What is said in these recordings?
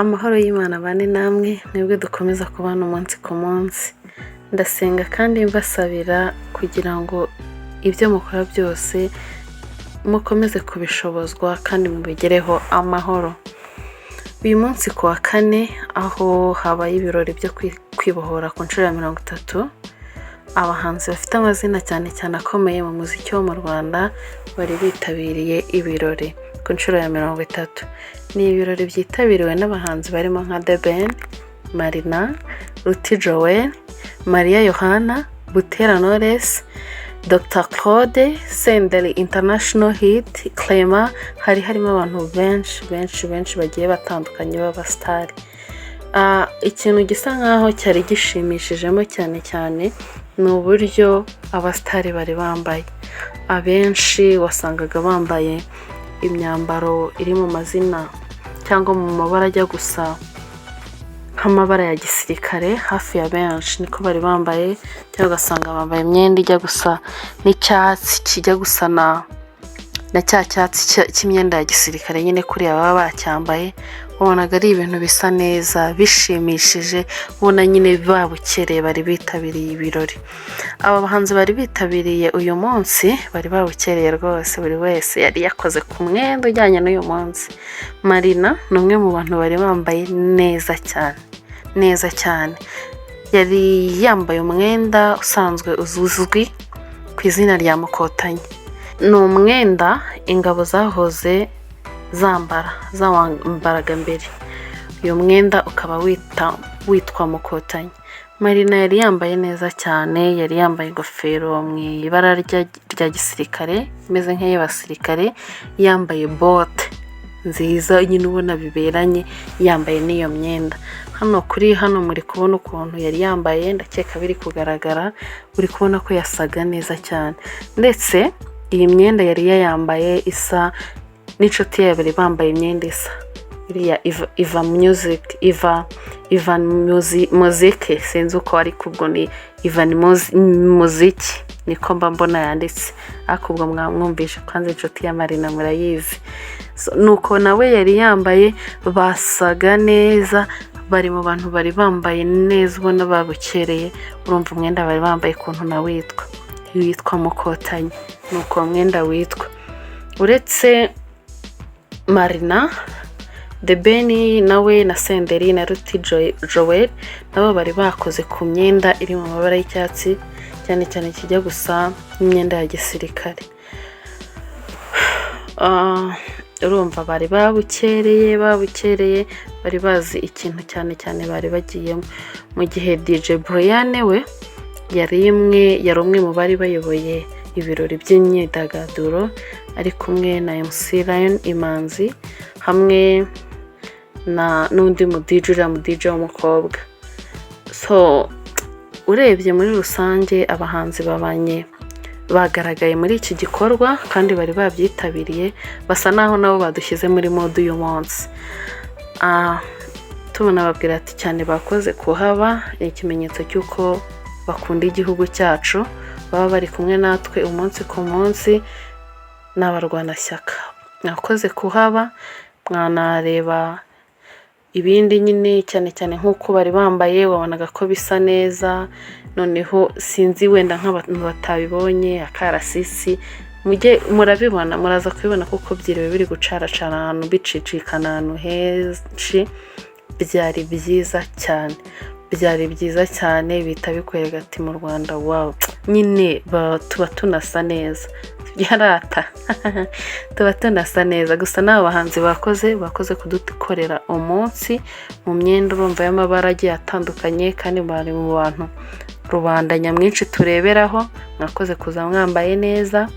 Amahoro y'Imana abane namwe, mwebwe dukomeza kubana umunsi ku munsi. Ndasenga kandi mbasabira kugira ngo ibyo mukora byose mukomeze kubishobozwa kandi mubigereho amahoro. Uyu munsi ku wa kane, aho habaye ibirori byo kwibohora ku nshuro ya 30, abahanzi bafite amazina cyane cyane akomeye mu muziki wo mu Rwanda bari bitabiriye ibirori ku nshuro ya 30. Ni ibirori byitabiriwe n'abahanzi barimo nka The Ben, Marina, Ruti Joel, Mariya Yohana, Butera Knowless, Dr Claude, Senderi International Hit, Clement. Hari harimo abantu benshi benshi benshi bagiye batandukanye b'abasitari. Ikintu gisa nkaho cyari gishimishijemo cyane cyane ni uburyo abasitari bari bambaye. Abenshi wasangaga bambaye imyambaro iri mu mazina cyangwa mu mabara ajya gusa nk'amabara ya gisirikare. Hafi ya benshi niko bari bambaye, cyangwa ugasanga bambaye imyenda ijya gusa n'icyatsi kijya gusa na cya cyatsi cy'imyenda ya gisirikare nyine, kuriya baba bacyambaye. Wabonaga ari ibintu bisa neza, bishimishije, ubona nyine babukereye, bari bitabiriye ibirori. Aba bahanzi bari bitabiriye uyu munsi bari babukereye rwose, buri wese yari yakoze ku mwenda ujyanye n'uyu munsi. Marina ni umwe mu bantu bari bambaye neza cyane, neza cyane. Yari yambaye umwenda usanzwe uzwi ku izina rya Mukotanyi. Ni umwenda ingabo zahoze zambara, zawambaraga mbere. Uyu mwenda ukaba witwa Mukotanyi. Marina yari yambaye neza cyane, yari yambaye ingofero mu ibara rya gisirikare, imeze nk'iy'abasirikare, yambaye bote nziza nyine ubona biberanye, yambaye n'iyo myenda. Hano kuri hano muri kubona ukuntu yari yambaye, ndakeka biri kugaragara, uri kubona ko yasaga neza cyane. Ndetse iyi myenda yari yayambaye isa n'inshuti ye, bari bambaye imyenda isa, iriya Iva Music, Ivan Muziki, sinzi uko, ariko ubwo ni Ivan Muziki, niko mba mbona yanditse, ariko ubwo mwamwumvishe kwanza, inshuti ya Marina murayizi. Nuko nawe yari yambaye, basaga neza, bari mu bantu bari bambaye neza, ubona babukereye. Urumva umwenda bari bambaye ukuntu nawe witwa Mukotanyi, ni uko uwo mwenda witwa. Uretse Marina, The Ben nawe na Senderi na Ruti Joel nabo bari bakoze ku myenda iri mu mabara y'icyatsi, cyane cyane kijya gusa n'imyenda ya gisirikare. Urumva bari babukereye, babukereye, bari bazi ikintu cyane cyane bari bagiyemo. Mu gihe DJ Brian we yari umwe mu bari bayoboye ibirori by'imyidagaduro, ari kumwe na MC Lion Imanzi hamwe na n'undi mu DJ, uriya mu DJ w'umukobwa. So urebye muri rusange, abahanzi babanye bagaragaye muri iki gikorwa kandi bari babyitabiriye, basa naho nabo badushyize muri mood uyu munsi. Tubona babwira ati cyane bakoze kuhaba, ni ikimenyetso cy'uko bakunda igihugu cyacu, baba bari kumwe natwe umunsi ku munsi, ni abarwanashyaka. Mwakoze kuhaba, mwanareba ibindi nyine, cyane cyane nk'uko bari bambaye, wabonaga ko bisa neza. Noneho sinzi wenda nk'abantu batabibonye akarasisi, mujye murabibona, muraza kubibona, kuko byiriwe biri gucaracana ahantu, bicicikana ahantu henshi. Byari byiza cyane, byari byiza cyane, bihita bikwereka ati mu Rwanda, wow, nyine tuba tunasa neza, byarata tuba tunasa neza. Gusa n'aba bahanzi bakoze kudukorera umunsi mu myenda, urumva, y'amabara agiye atandukanye, kandi bari mu bantu rubanda nyamwinshi tureberaho. Mwakoze kuza mwambaye neza.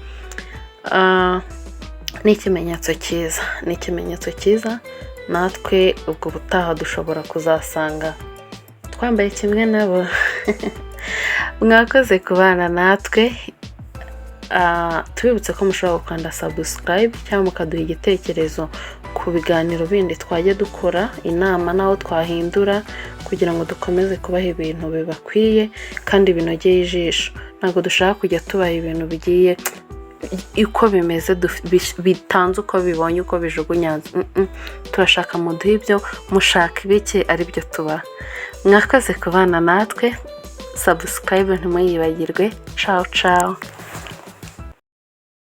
Ni ikimenyetso cyiza, ni ikimenyetso cyiza. Natwe ubwo butaha dushobora kuzasanga twambaye kimwe nabo. Mwakoze kubana natwe. Tubibutse ko mushobora gukanda subscribe cyangwa mukaduha igitekerezo ku biganiro bindi twajya dukora, inama n'aho twahindura kugira ngo dukomeze kubaha ibintu bibakwiye kandi binogeye ijisho. Ntabwo dushaka kujya tubaha ibintu bigiye. uko bimeze, bitanze uko bibonye, uko bijugunyanze. Turashaka muduhe ibyo mushaka, ibiki ari byo tubaha. Mwakoze kubana natwe. Subscribe ntimuyibagirwe. Cawu cawu.